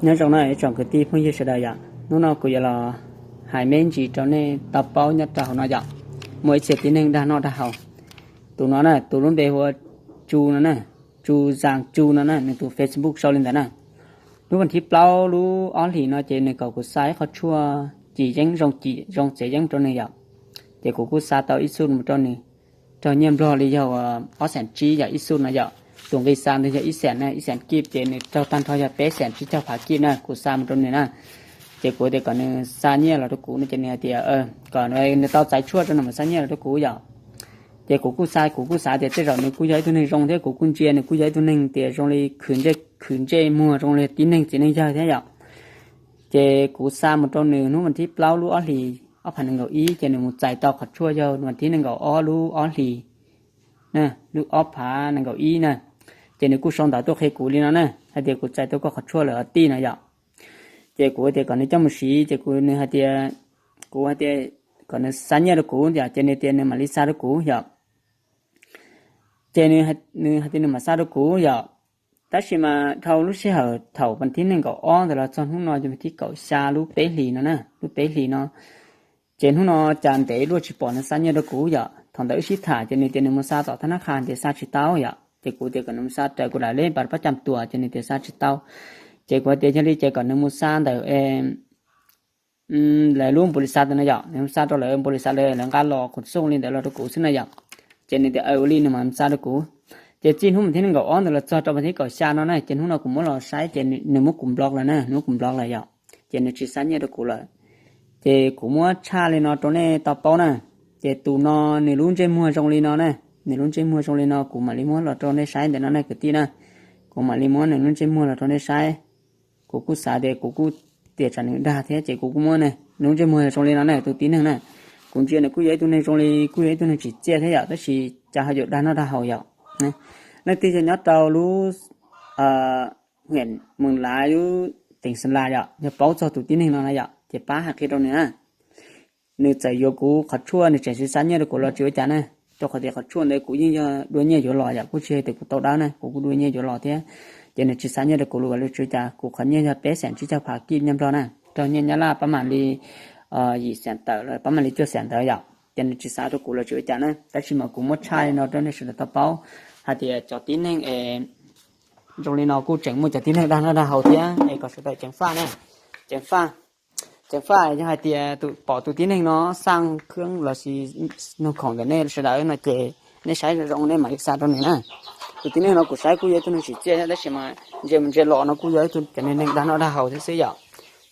Nyob zoo na ib tsoom kwv tij phooj ywg sawv daws yom, hnub no kuv yuav los hais me ntsis rau nej tau paub nyob rau hauv no yom. Muaj ib txhia tib neeg dag noj dag haus. Tus no na tus lub npe hu ua Tsu no na, Tsu Zaj Tsu no na, nws tus Facebook sau li ntawd na. Lub vas thib plaub lub ob hlis no ces nws kom kuv xa ib qho tshuaj cim yeeb zoo cim zoo txiav yeeb rau nws yom. Ces kuv kuj xa tau ib xub mus rau nws, raug nyiaj nplog li yog ob xees tsib yom, ib xub no yom. Tus nqi xa ntawd yog ib xees na, ib xees kib ces nws raug tag nrho yog peb xees tsib caug phav kib na, kuv xa mus rau nws na. Ces kuv tias kom nws xa nyiaj los rau kuv no ces nws hais tias kom nws tau txais tshuaj rau nws mam xa nyiaj los rau kuv yom. Ces kuv kuj xa, kuv kuj xav tias tej zaum nws kuj yog ib tug neeg zoo thiab, kuv kuj ntsia nws kuj yog ib tug neeg tias zoo li khwv ntsej khwv ntsej muag zoo li tib neeg txiv neej yawg thiab yom. Ces kuv xa mus rau nws hnub vas thib plaub lub ob hlis ob phav nees nkaum ib, ces nws mus txais tau qhov tshuaj yog vas thib nees nkaum ob lub ob hlis, lub ob phav nees nkaum ib na. Ces nws kuj sau ntawv tuaj qhia kuv li no na, hais tias kuv txais tau koj qhov tshuaj lawm os tij no yom. Ces kuv tias kom nws coj mus siv, ces kuv, nws hais tias, kuv hais tias kom nws xa nyiaj rau kuv yom, ces nws tias nws mam li xa rau kuv yom. Ces nws hais tias nws mam xa rau kuv yom. Tab sis mas dhau lub sij hawm thaum vas thib nees nkaum ob ntawd los txog hnub no ces vas thib kaum xya lub peb hlis no na, lub peb hlis no. Ces hnub no cas ntev luaj tsis pom nws xa nyiaj rau kuv yom. Thaum ntawd wb sib tham ces nws tias nws mus xa tom thab nab qha ces xa tsis tau yom. Ces kuv tias kom nws mus xa raws kuv daim lej pas pab cam tuam ces nws tias xa tsis tau. Ces kuv tias yog li ces kom nws mus xa ntawm lawv lub npau li xav ntawd no yom, nws mus xa rau lawv npau li xav, lawv nqa los qhov xooj li ntawd los rau kuv xwb na yom. Ces nws tias ua li nws mam xa rau kuv. Ces txij hnub vas thib nees nkaum ob ntawd los txog rau vas thib kaum xya no na, ces hnub no kuv muab los saib ces nws muab kuv block lawm na, nws muab kuv block lawm yom. Ces nws tsis xa nyiaj rau kuv lawm. Ces kuv muab tshaj li no rau nej tau paub na. Ces tus no nws lub ntsej muag zoo li no na, nws lub ntsej muag zoo li no kuv mam li muab los rau nej saib ntawm no na kwv tij na. Kuv mam li muab nws lub ntsej muag los rau nej saib. Kuv kuj xav tias kuv kuj tias tsam nws dag thiab ces kuv kuj muab nws lub ntsej muag zoo li no na, tus tib neeg na. Kuv ntsia nws kuj yog ib tug neeg zoo li kuj yog ib tug neeg tsim txiaj thiab yom, tab sis cas ho yuav dag noj dag haus yom. Leej twg yog nyob rau lub Hmoob Lav lub teem Xeem Las yom, yog paub txog tus tib neeg no na yom ces pab hais qhia rau nws na. Nws txawm yuav kuv qhov tshuaj nws tseem tsis xa nyiaj rau kuv los tsis ua cas na, rau qhov tias qhov tshuaj ntawd kuv yeej yog dua nyiaj yuav los yom, kuj tsis hais tias kuv tau dawb na, kuv kuj dua nyiaj yuav los thiab. Ces nws tsis xa nyiaj rau kuv los tsis ua cas, kuv qhov nyiaj yog peb xees tsib caug phav kib nyiaj Nplog na, raug nyiaj Nyab Laj pab mam li yim xees tawm los pab mam li cuaj xees ntawd yom. Ces nws tsis xa rau kuv los tsis ua cas na, tab sis mas kuv muab tshaj li no rau nej sawv daws tau paub hais tias cov tib neeg es zoo li no kuj tseem muaj cov tib neeg dag noj dag haus thiab es kom sawv daws ceev faj na, ceev faj. Ceev faj yog hais tias tus pom tus tib neeg no xaj khab lossis nug khoom ntawm nej sawv daws no ces nej saib zoo zoo nej mam li xa rau nws na. Tus tib neeg no kuv saib kuj yog ib tug neeg tsim txiaj thiab tab sis mas ntsia mus ntsia los no kuj yog ib tug cov neeg dag noj dag haus thiab xwb yom.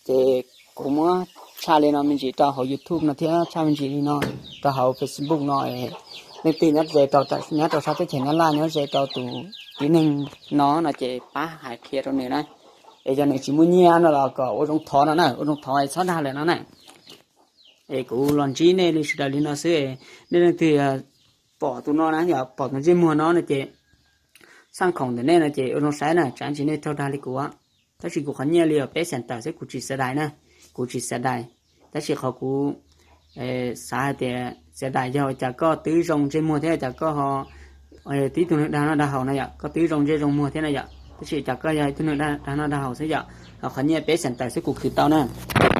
Ces kuv muab tshaj li no me ntsis rau hauv YouTube no thiab tshaj me ntsis li no rau hauv Facebook no, leej twg nyob ze rau, nyob rau sab teb chaws Nyab Laj nyob ze rau tus tib neeg no no ces pab hais qhia rau nws na. Es yog nws tsis muaj nyiaj no los kom ua zoo thov no na, ua zoo thov es txhob dag lawm no na. Es kuv los ntsib nej li sawv daws li no xwb, nej leej twg pom tus no na yom, pom tus ntsej muag no no ces xaj khoom ntawm nej no ces ua zoo saib na, tsam ntsis nej raug dag li kuv. Tab sis kuv qhov nyiaj li uas peb xees tawm xwb kuv tsis xav dais na, kuv tsis xav dais. Tab sis qhov kuv xav hais tias xav dais yog cas koj twb zoo ntsej muag thiab cas koj ho tib tug neeg dag noj dag haus no yom, koj twb zoo ntsej zoo muag thiab no yom, tab sis cas koj yog ib tug neeg dag noj dag haus xwb yom. Ho qhov nyiaj peb xees tawm xwb kuv khwv tau na.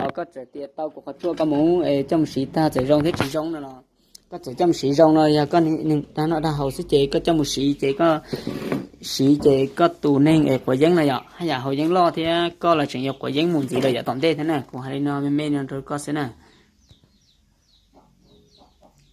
Ho koj txawm tias tau kuv qhov tshuaj koj mus coj mus siv tag txawm zoo thiab tsis zoo no los koj txawm coj mus siv zoo no yog koj neeg dag noj dag haus xwb ces koj coj mus siv ces koj siv ces koj tus neeg es quav yeeb no yom, haj yam haus yeeb loj thiab koj los tseem yuav quav yeeb mus ntxiv lawm yom tom ntej thiab na. Kuv hais li no me me no rau koj xwb na.